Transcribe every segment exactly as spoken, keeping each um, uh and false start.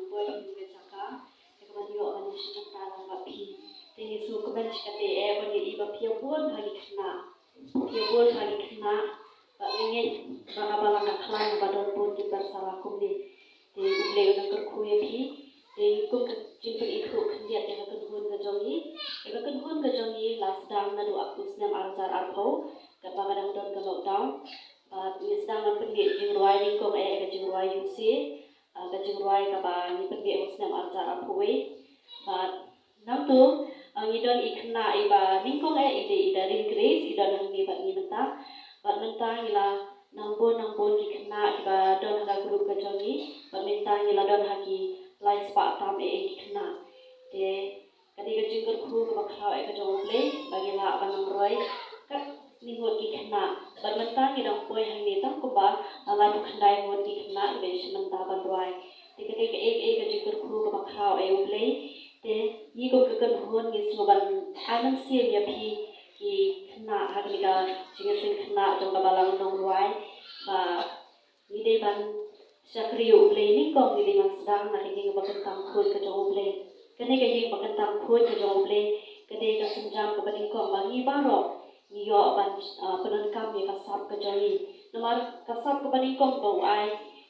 Poi ha kane ka jaka, te kaba ngi ïoh ban ïa shim bynta lang bad phi. Te ngi sngewkmen shikatdei eh ba ngi i ba phi ïa bun bha ki khynnah. Phi ïa bun bha ki khynnah. Bad ngi ngeit ba ka balang ka khlam ba don bun ki pyrsa la kumne. Te U Blei un nang kyrkhu ïa phi. Te kum ka jingpynithuh khyndiat ïa ka kynhun ka jong ngi. Ïa ka kynhun ka jong ngi la sdang naduh u snem ar hajar arphew. Katba ka dang don ka lockdown. Bad ngi sdang ban pynmih jingrwai nyngkong eh ka jingrwai U C. Ah, ka jingrwai kaba ngi pynbeit ha u snem ar hajar arphew wei. Bad nangtu, ah, ngi don i khynnah iba nyngkong eh i dei i Darin Grace, i don hangne bad ngi mynta. Bad mynta ngi la nang bun nang bun ki khynnah kiba don ha ka group ka jong ngi. Bad mynta ngi la don ha ki lai spah tam eh ki khynnah. Te ka dei ka jingkyrkhu kaba khraw eh ka jong U Blei ba ngi lah ban nang rwai katne ngut ki khynnah. Bad mynta ngi dang poi hangne tang kumba, ah, laiphew khyndai ngut ki khynnah kiba ïashim bynta ban rwai. Te ka dei kaei kaei ka jingkyrkhu kaba khraw eh U Blei. Te ngi kum ka kynhun ngi sngew ban ai mynsiem ïa phi ki khynnah ha kane ka jingïaseng khynnah jong ka balang nongrwai. Ba ngi dei ban shakri ïa U Blei nyngkong, ngi dei ban sdang na ka ïing ba kyntang khuid ka jong U Blei. Kane ka ïing ba kyntang khuid ka jong U Blei ka dei ka sienjam kaba nyngkong ba ngi baroh ngi ïoh ban, ah, pyndonkam ïa ka sap ka jong ngi. Namar ka sap kaba nyngkong ba u ai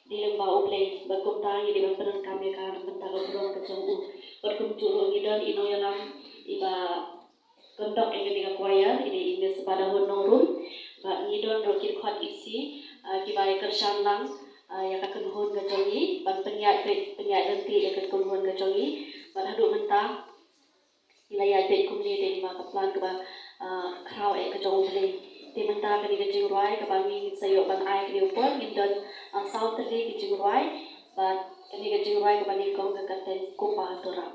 dei lyngba U Blei, bad kumta ngi dei ban pyndonkam ïa ka na ka bynta ka burom ka jong u. Bad kumjuh ruh ngi don i nongïalam iba kyndok ïa kane ka choir, i dei i Miss Badahun Nongrum. Bad ngi don ruh ki dkhot isi, ah, kiba ïa kyrshan lang, ah, ïa ka kynhun ka jong ngi, ban pynïaid beit, pynïaid ryntih ïa ka kynhun ka jong ngi. Bad haduh mynta ngi la ïaid beit kumne dei ba ka plan kaba, ah, khraw eh ka jong U Blei. Te mynta kane ka jingrwai kaba ngi sa ïoh ban ai kane u por, ngin don, ah, saw tylli ki jingrwai. Bad kane ka jingrwai kaba nyngkong ka kyrteng Kumba Turap.